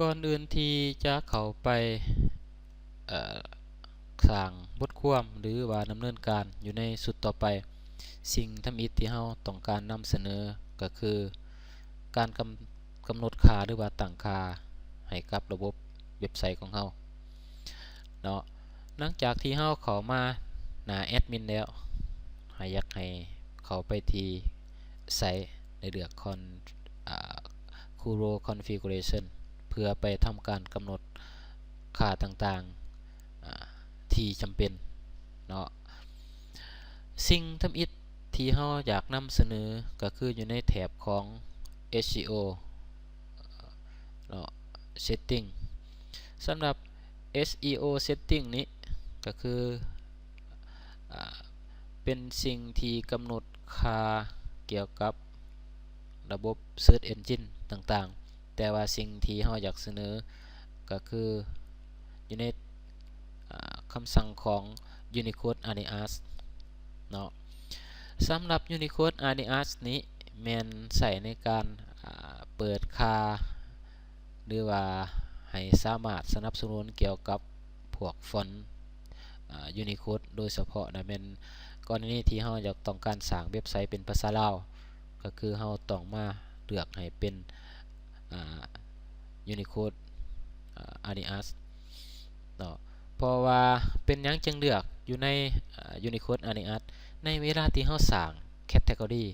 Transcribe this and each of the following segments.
ກ່ອນອື່ນທີ່ຈະເຂົ້າໄປ ເອີ ສ້າງບົດຄວາມ ຫຼືວ່າດຳເນີນການຢູ່ໃນຊຸດຕໍ່ໄປ, ສິ່ງທຳອິດທີ່ເຮົາຕ້ອງການນຳສະເໜີກໍຄື ການກຳ ກຳນົດຄ່າ ຫຼືວ່າຕັ້ງຄ່າໃຫ້ກັບລະບົບເວັບໄຊຂອງເຮົາເນາະ. ຫຼັງຈາກທີ່ເຮົາເຂົ້າມາໜ້າແອັດມິນແລ້ວ, ໃຫ້ ຢາກໃຫ້ເຂົ້າໄປທີ່ໄຊ ແລະ ເລືອກຄອນ ອາ Curo Configuration ເພື່ອໄປທຳການກຳນົດຄ່າຕ່າງໆ ອາ ທີ່ຈຳເປັນເນາະ. ສິ່ງທຳອິດທີ່ເຮົາຢາກນຳສະເໜີກໍຄືຢູ່ໃນແຖບຂອງ SEO ເນາະ Setting. ສຳລັບ SEO Setting ນີ້ກໍຄື ອາ ເປັນສິ່ງທີ່ກຳນົດຄ່າກ່ຽວກັບລະບົບ Search Engine ຕ່າງໆ, ແຕ່ວ່າສິ່ງທີ່ເຮົາຢາກສະເໜີກໍຄືຢູ່ໃນ ອາ ຄຳສັ່ງຂອງ Unicode Alias ເນາະ. ສຳລັບ Unicode Alias ນີ້ແມ່ນໃຊ້ໃນການ ອາ ເປີດຄ່າ ຫຼືວ່າໃຫ້ສາມາດສະໜັບສະໜູນກ່ຽວກັບພວກຟອນ ອາ Unicode ໂດຍສະເພາະນະ ແມ່ນກໍລະນີທີ່ເຮົາຢາກຕ້ອງການສ້າງເວັບໄຊເປັນພາສາລາວ ກໍຄືເຮົາຕ້ອງມາເລືອກໃຫ້ເປັນ ອາ Unicode ອາ Alias ເນາະ. ເພາະວ່າເປັນຫຍັງຈຶ່ງເລືອກຢູ່ໃນ ອາ Unicode Alias? ໃນເວລາທີ່ເຮົາສ້າງ category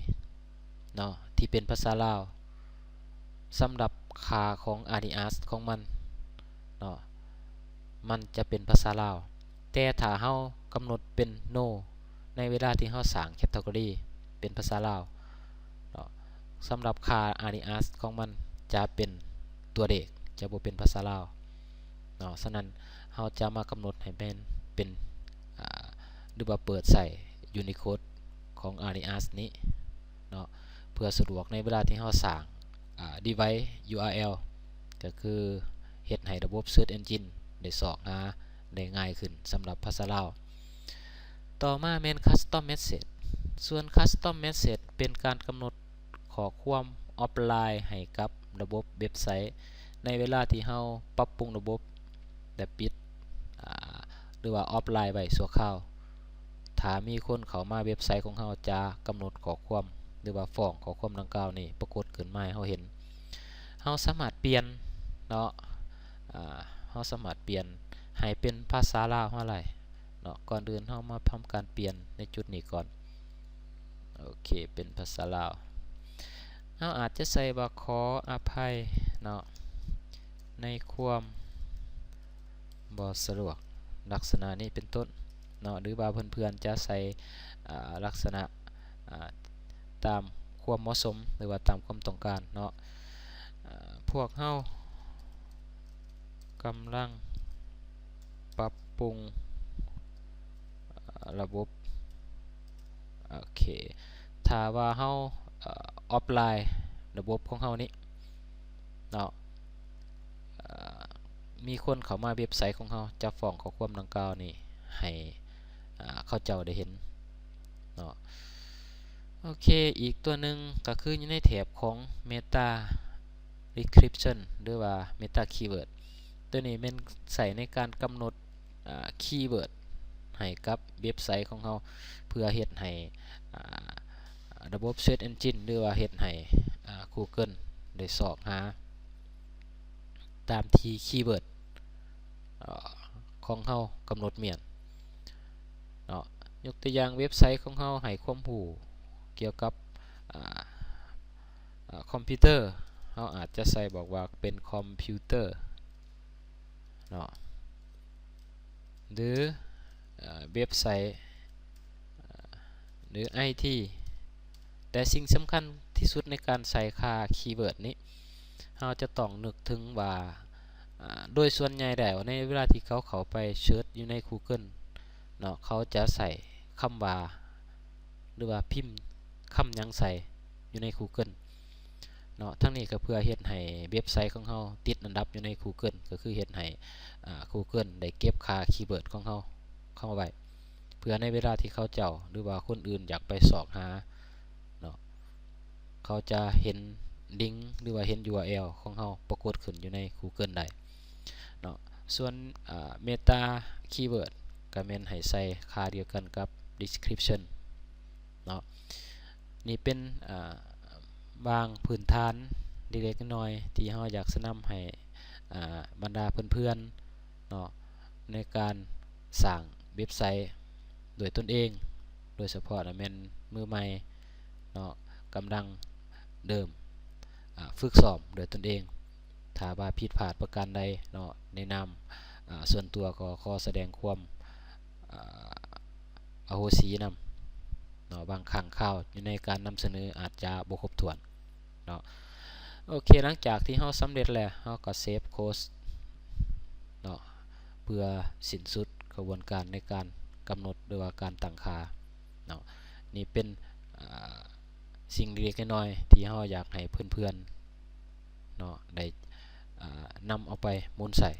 ເນາະ ທີ່ເປັນພາສາລາວ ສຳລັບຄ່າຂອງ alias ຂອງມັນເນາະ ມັນຈະເປັນພາສາລາວ. ແຕ່ຖ້າເຮົາກຳນົດເປັນ no ໃນເວລາທີ່ເຮົາສ້າງ category ເປັນພາສາລາວເນາະ, ສຳລັບຄ່າ alias ຂອງມັນຈະເປັນຕົວເລກ, ຈະບໍ່ເປັນພາສາລາວເນາະ. ສະນັ້ນ ເຮົາຈະມາກຳນົດໃຫ້ແມ່ນເປັນ ອາ ຫຼືວ່າເປີດໃຊ້ Unicode ຂອງ alias ນີ້ເນາະ ເພື່ອສະດວກໃນເວລາທີ່ເຮົາສ້າງ ອາ device URL ກໍຄືເຮັດໃຫ້ລະບົບ Search Engine ໄດ້ຊອກຫາໄດ້ງ່າຍຂຶ້ນສຳລັບພາສາລາວ. ຕໍ່ມາແມ່ນ Custom Message. ສ່ວນ Custom Message ເປັນການກຳນົດຂໍ້ຄວາມ offline ໃຫ້ກັບລະບົບເວັບໄຊ ໃນເວລາທີ່ເຮົາປັບປຸງລະບົບ ແລະ ປິດ ອາ ຫຼືວ່າ offline ໄວ້ຊົ່ວຄາວ. ຖ້າມີຄົນເຂົ້າມາເວັບໄຊຂອງເຮົາ ຈະກຳນົດຂໍ້ຄວາມ ຫຼືວ່າຟອງຂໍ້ຄວາມດັ່ງກ່າວນີ້ປາກົດຂຶ້ນມາໃຫ້ເຮົາເຫັນ. ເຮົາສາມາດປ່ຽນເນາະ ອາ ເຮົາສາມາດປ່ຽນໃຫ້ເປັນພາສາລາວເຮົາໄດ້ເນາະ. ກ່ອນອື່ນເຮົາມາທຳການປ່ຽນໃນຈຸດນີ້ກ່ອນ. ໂອເຄ ເປັນພາສາລາວ. ເຮົາອາດຈະໃສ່ວ່າ ຂໍອະໄພເນາະ ໃນຄວາມບໍ່ສະດວກ ລັກສະນະນີ້ເປັນຕົ້ນເນາະ ຫຼືວ່າເພື່ອນໆຈະໃສ່ ອາ ລັກສະນະ ອາ ຕາມຄວາມເໝາະສົມ ຫຼືວ່າຕາມຄວາມຕ້ອງການເນາະ. ອາ ພວກເຮົາກຳລັງປັບປຸງ ອາ ລະບົບ. ໂອເຄ ຖ້າວ່າເຮົາ ອາ ອອຟລາຍລະບົບຂອງເຮົານີ້ເນາະ ອາ ມີຄົນເຂົ້າມາເວັບໄຊຂອງເຮົາ ຈະຟ້ອງຂໍ້ຄວາມດັ່ງກ່າວນີ້ໃຫ້ ອາ ເຂົາເຈົ້າໄດ້ເຫັນເນາະ. ໂອເຄ ອີກຕົວໜຶ່ງກໍຄືຢູ່ໃນແຖບຂອງ Meta Description ຫຼືວ່າ Meta Keyword. ຕົວນີ້ແມ່ນໃຊ້ໃນການກຳນົດ ອາ ຄີເວີດໃຫ້ກັບເວັບໄຊຂອງເຮົາ ເພື່ອເຮັດໃຫ້ ອາ ລະບົບ Search Engine ຫຼືວ່າເຮັດໃຫ້ ອາ Google ໄດ້ຊອກຫາຕາມທີ່ຄີເວີດ ອາ ຂອງເຮົາກຳນົດມ້ຽນເນາະ. ຍົກຕົວຢ່າງ ເວັບໄຊຂອງເຮົາໃຫ້ຄວາມຮູ້ກ່ຽວກັບ ອາ ອາ ຄອມພິວເຕີ ເຮົາອາດຈະໃສ່ບອກວ່າເປັນຄອມພິວເຕີເນາະ ຫຼື ເວັບໄຊ ຫຼື ໄອທີ. ແຕ່ສິ່ງສຳຄັນທີ່ສຸດໃນການໃສ່ຄ່າຄີເວີດນີ້ ເຮົາຈະຕ້ອງນຶກເຖິງວ່າ ອາ ໂດຍສ່ວນໃຫຍ່ແລ້ວ ໃນເວລາທີ່ເຂົາເຂົ້າໄປເສີດຢູ່ໃນ Google ເນາະ ເຂົາຈະໃສ່ຄຳວ່າ ຫຼືວ່າພິມຄຳຫຍັງໃສ່ຢູ່ໃນ Google ເນາະ. ທັງນີ້ກໍເພື່ອເຮັດໃຫ້ເວັບໄຊຂອງເຮົາຕິດອັນດັບຢູ່ໃນ Google ກໍຄືເຮັດໃຫ້ ອາ Google ໄດ້ເກັບຄ່າຄີເວີດຂອງເຮົາເຂົ້າໄວ້ ເພື່ອໃນເວລາທີ່ເຂົາເຈົ້າ ຫຼືວ່າຄົນອື່ນຢາກໄປຊອກຫາເນາະ ເຂົາຈະເຫັນ ລິງ ຫຼືວ່າເຫັນ URL ຂອງເຮົາປາກົດຂຶ້ນຢູ່ໃນ Google ໄດ້ເນາະ. ສ່ວນ Meta Keyword ກໍແມ່ນໃຫ້ໃສ່ຄ່າດຽວກັນກັບ description ເນາະ. ນີ້ເປັນ ບາງພື້ນຖານເລັກໆນ້ອຍໆ ທີ່ເຮົາຢາກສະແນະນຳໃຫ້ ບັນດາເພື່ອນໆເນາະ ໃນການສ້າງເວັບໄຊດ້ວຍຕົນເອງ, ໂດຍສະເພາະແມ່ນມືໃໝ່ເນາະ ກຳລັງເລີ່ມ ອາ ຝຶກຊ້ອມດ້ວຍຕົນເອງ. ຖ້າວ່າຜິດພາດປະການໃດເນາະ ໃນນາມ ອາ ສ່ວນຕົວກໍຂໍສະແດງຄວາມ ອາ ອະໂຫສິນຳເນາະ, ບາງຄັ້ງຄາວຢູ່ໃນການນຳສະເໜີອາດຈະບໍ່ຄົບຖ້ວນເນາະ. ໂອເຄ ຫຼັງຈາກທີ່ເຮົາສຳເລັດແລ້ວ ເຮົາກໍເຊບໂຄດເນາະ ເພື່ອສິ້ນສຸດຂະບວນການໃນການກຳນົດ ຫຼືວ່າການຕັ້ງຄ່າເນາະ. ນີ້ເປັນ ອາ ສິ່ງເລັກໆນ້ອຍໆ ທີ່ເຮົາຢາກໃຫ້ເພື່ອນໆເນາະ ໄດ້ ອາ ນຳເອົາໄປໝູນໃຊ້